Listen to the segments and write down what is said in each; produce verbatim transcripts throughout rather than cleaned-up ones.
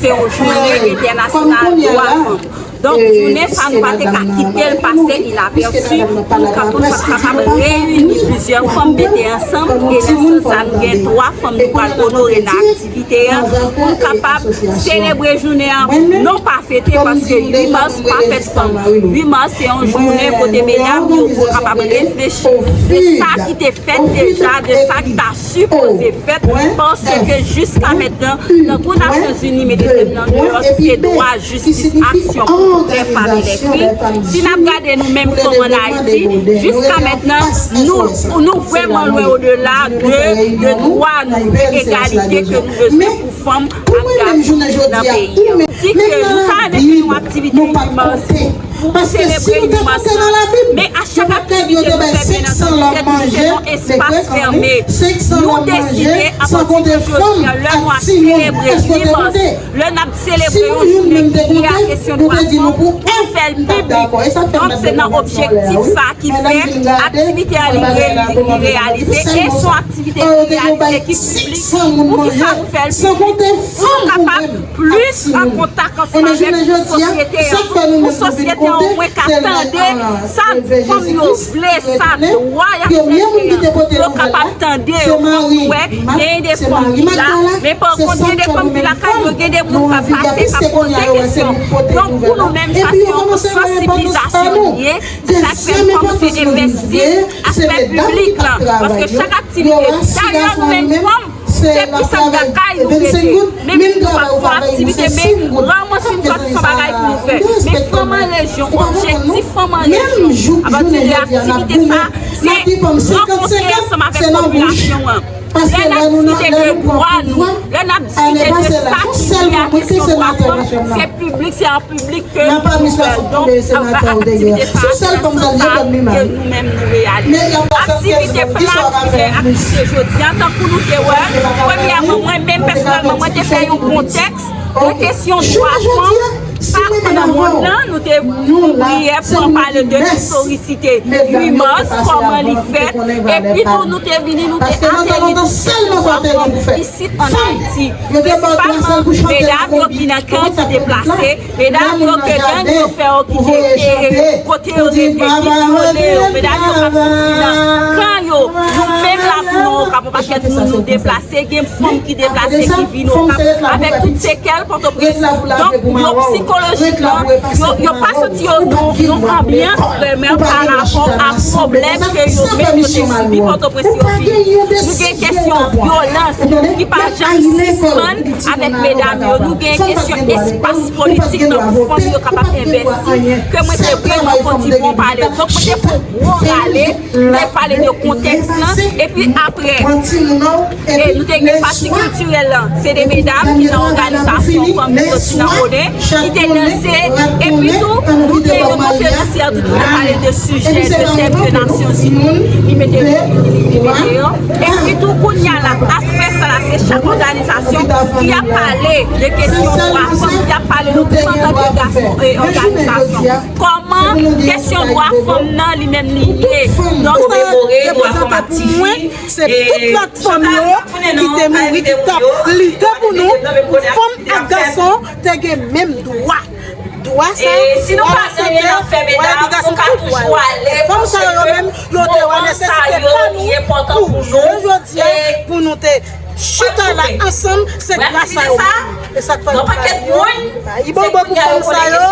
Se yon jounen entènasyonal dwa fanm. Donk, jounen sa, nou pa te ka kite l pase inapèsi pou nou ka, pou nou pa kapab reyini plizyè fanm, mete ansanm, e nan sans sa, nou gen twa fanm nou pral onore nan aktivite a, pou nou kapab selebre jounen an, non pa fete, paske uit mas pa fèt fanm. Uit mas se yon jounen kote medam yo pou kapab reflechi de sa ki te fèt deja, de sa ki ta sipoze fèt, paske jiska mentnan, tankou Nasyonzini mete tèm nan deyò, se dwa, jistis, aksyon pou tout lè fanm e lè fi. Si n ap gade nou menm fanm ann Ayiti, jiska mentnan, nou, nou vrèman lwen odela de, de dwa nou, de egalite ke nou bezwen pou fanm ak gason nan peyi an. Di ke nou ka defini yon aktivite uit mas pou selebre uit mas la, men a chak aktivite nou fè, byen antandi, se toujou se nan espas fèmen. Nou deside, apati de jodi a, lè nou ap selebre uit mas, lè n ap selebre yon jounen ki lye a kesyon dwa fanm, nou fè l piblik. Donk, se nan objektif sa ki fè aktivite a li re-, li reyalize, e se yon aktivite ki reyalize ki piblik. Poukisa nou fè l piblik? Pou nou kapab plis an kontak ansanm avèk sosyete an, pou sosyete an omwen ka tande sa fanm yo vle, sa dwa y ap chèche an, yo kapab tande yo. Fòk nou wè, genyen de fanm ki la, men pa kont, genyen de fanm ki lakay yo, genyen de moun k ap pase, k ap poze kesyon. Donk, pou nou menm, sa se yon sansibilizasyon li ye. Se sa k fè n kòmanse envesti aspè piblik lan, paske chak aktivite, dayè nou menm fanm, se pou sa lakay nou rete. Menm si nou pa fè aktivite, men ranmase n sòti se yon bagay pou nou fè. Men Fanm an Lejyon, objektif Fanm an Lejyon, apati de aktivite sa, se rankontre ansanm avèk popilasyon an. Lè n ap diskite de dwa nou, lè n ap diskite de sa ki lye a kesyon dwa fanm, se piblik, se an piblik ke nou fè l. Donk, aktivite sa a, se nan sans sa ke nou menm nou reyalize. Aktivite planifye, aktivite jodi a, tankou nou te wè, premyèman, mwen menm pèsonèlman, mwen te fè yon kontèks de kesyon dwa fanm, sa nan mond lan, nou te fè yon priyè pou n pale de istorisite uit mas, kòman li fèt, epi tou nou te vini, nou te ateri sou kesyon dwa fanm isit ann Ayiti. Prensipalman, medam yo ki nan kay ki deplase, medam yo ke gang yo fè okite, e, kote yo rete, ki viyole yo, medam yo k ap soufri nan kan yo, nou menm la tou nan Okap, yon pakèt moun nou deplase, gen fanm ki deplase, ki vin Okap, avèk tout sekèl Pòtoprens. Donk, yo sikolojikman, yo, yo pa santi yo nan yon anbyans vrèman pa rapò a pwoblèm ke yo menm yo te sibi Pòtoprens yo vini. Nou gen kesyon vyolans ki pa janm sispann avèk medam yo. Nou gen kesyon espas politik nan pou fanm yo kapab envesti, ke mwen te vrèman fè yon ti bon pale. Donk, mwen te fè yon gwo rale, mwen pale de kontèks lan, epi apre, e nou te gen pati kiltirèl lan. Se de medam ki nan òganizasyon fanm ki soti nan Bonè, ki te danse, epi tou, nou te yon konferansyè tou ki te pale de sijè, de tèm ke Nasyonzini li mete, li mete yo. Epi tou, kounye a la, aspè sa la, se chak òganizasyon ki ap pale de kesyon dwa fanm, ki ap pale de nou antanke gason e òganizasyon. Kòman kesyon dwa fanm nan li menm li ye? Donk, se reprezante pou mwen, se tout lòt fanm yo ki te mouri, ki t ap lite pou nou, pou fanm ak gason te gen menm dwa. Dwa sa, dwa lasante, dwa edikasyon, tout dwa yo. Fanm sa yo menm, yo te wè nesesite pa nou pou jounen jodi a, pou nou te chita la ansanm, se gras a yo menm. E sa k fè nou pale yo. Ayibobo pou fanm sa yo.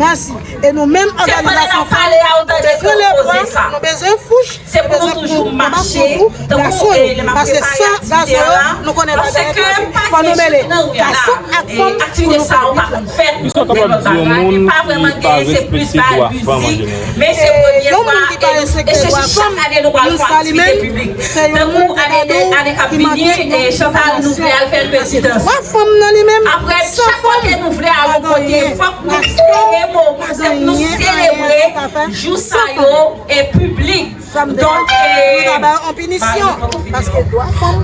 Mèsi. E nou menm, òganizasyon fanm, nou bezwen lebwa, nou bezwen fouch, nou bezwen pou, pou gason yo, gason yo. Paske san gason yo, nou konnen bagay yo. Fò nou mele gason ak fanm pou nou fè plis. Kisa w kapab di yon moun ki pa respekte dwa fanm an jeneral? E yon moun ki pa respekte dwa fanm, moun sa li menm, se yon moun ki manke yon fòmasyon. Paske dwa fanm nan li menm, san fanm, pa gen anyen, pa gen anyen, anyen nou ka fè. San fanm, nou ta ba yo an pinisyon, paske dwa fanm,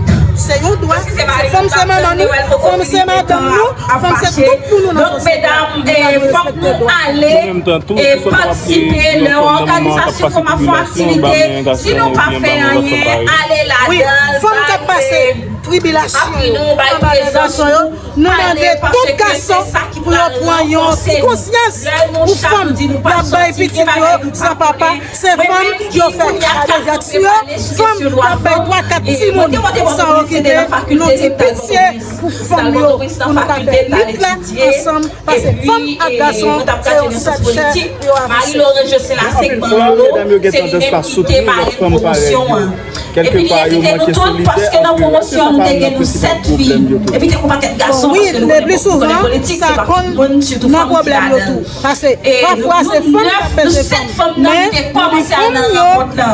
Se yon dwa, se fanm se manman nou, fanm se madanm nou, fanm se tout pou nou nan sosyete a. Nou dwe respekte dwa. An menm tan tou, si w ta ap, e, nan fòm nan manman an k ap pase tribilasyon anba men gason oubyen anba men lòt fanm parèy li. Wi, fanm k ap pase tribilasyon anba men gason yo, nou mande tout gason pou yo pran yon ti konsyans pou fanm y ap bay pitit yo san papa. Se fanm yo fè. Gade, y ap tiye fanm, y ap bay twa, kat timoun san okipe. Nou di pitye pou fanm yo, pou nou ka fè lit la ansanm, paske fanm ak gason se yon sèl chè pou yo avanse. Anpil fwa, medam yo gen tandans pa soutni lòt fanm parèy yo. Kèlkepa, yo manke solidè antre yo, se sa k ap nan prensipal pwoblèm yo tou. Bon, wi, le pli souvan, sa konn nan pwoblèm yo tou. Paske pafwa se fanm k ap peze fanm, men nou gen fanm yo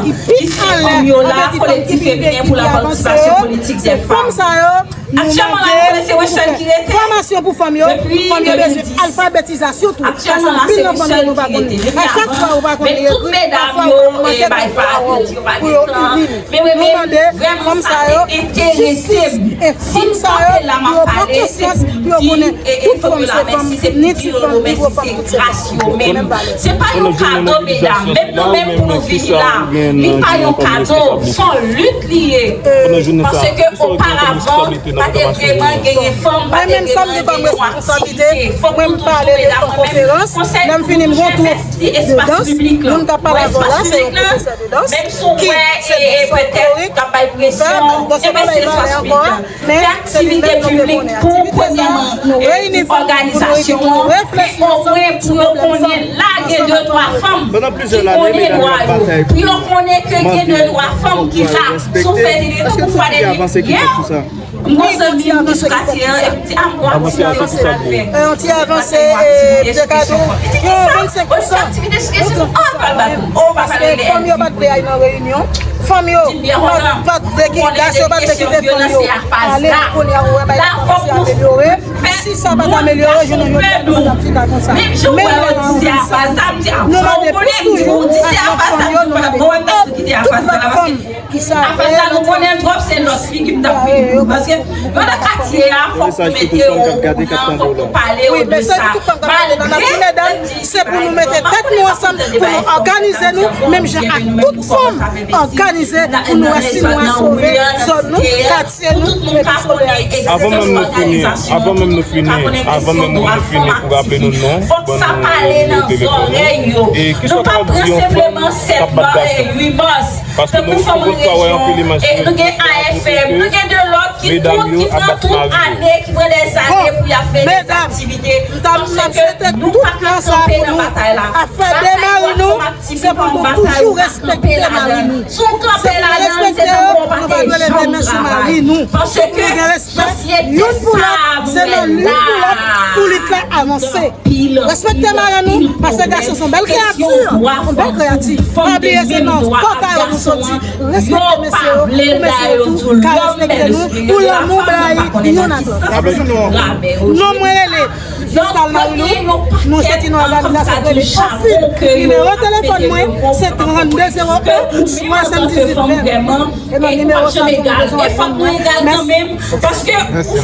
ki pi alèz avèk ti fanm, ti fi ki pi avanse yo, se fanm sa yo nou mande pou fè fòmasyon pou fanm yo. Fanm yo bezwen alfabetizasyon tou, paske anpil nan fanm yo nou pa konn li. A chak fwa ou pa konn li ekri, pafwa ou kòmante nan dwa ou pou yo li li. Nou mande fanm sa yo jistis, e fanm sa yo pou yo pran konsyans, pou yo konnen tout fanm se fanm, ni ti fanm, ni gwo fanm, tout se fanm. Menm valè. Se pa yon kado, medam. Menm nou menm pou nou vini la, li pa yon kado, se yon lit li ye. Paske oparavan, pa te vrèman genyen fanm, pa te vrèman genyen yon aktivite. Fòk nou toujou, medam, mwen menm, konsèy pou nou fè ti espas piblik lan. Moun k ap pale avè w la, se yon pwofesè de dans, menm si w wè, e, e, petèt, k ap bay presyon, enben se espas piblik lan. Fè aktivite piblik pou, premyèman, e, òganizasyon an, men omwen pou yo konnen la gen de twa fanm ki konnen dwa yo, pou yo konnen ke gen de twa fanm ki la. Si w fè de, tankou w pale de yè, m gon zanmi m ki sou katye an, e m di, a, m gon aktivite sou l al fè. Yon ti avanse, e, de kado, yon vennsenk pousan. Ou di aktivite sou kesyon, o, pa pral bato, o, pa pral rele. Paske fanm yo pa t vle al nan reyinyon. Fanm yo pa t, pa t vle ki, gason yo pa t vle kite fanm yo ale, men kounye a ou wè bagay la kòmanse amelyore. Si sa pa t amelyore, jounen jodi a nou pa t ap chita konsa. Menm lè n anvi sa, nou mande plis toujou ak lòt fanm yo, nou mande tout lòt fanm ki sa vle, lòt fanm. Paske yo nan katye a, fòk nou mete yo okouran, fòk nou pale yo de sa. Malgre Se pou nou mete tèt nou ansanm, pou nou òganize nou, menm jan ak tout fanm òganize, pou nou wè si nou a sove zòn nou, katye nou, epi sove Ayiti. Avan menm nou fini, avan menm nou fini, avan menm nou fini, pou raple nou non, ban nou nimewo telefòn nou. E ki sòt w ap di yon fanm k ap bat gason? Paske nou, nou konn fwa wè anpil imaj sou rezo sosyo yo montre ke medam yo ap bat mari yo. Bon, medam, m ta, m ap swete tout fanm sa pou nou, afè de mari nou, se pou nou toujou respekte mari nou. Se pou nou respekte yo, nou pa dwe leve men sou mari nou. Pou nou gen respè youn pou lòt, se nan youn pou lòt pou lit la avanse. Respekte mari nou, paske gason se yon bèl kreyati, yon bèl kreyati. Pa bliye se nan kò ta yo nou soti. Respekte mesye yo, pou mesye yo tou ka respekte nou, pou lanmou bay youn ak lòt. Non mwen rele Vistal Marinou, nou soti nan òganizasyon ki rele OFIP. Nimewo telefòn mwen se trannde zewo en, swasanndizwit ven. E nan nimewo sa tou nou bezwen jwenn mwen. Mèsi.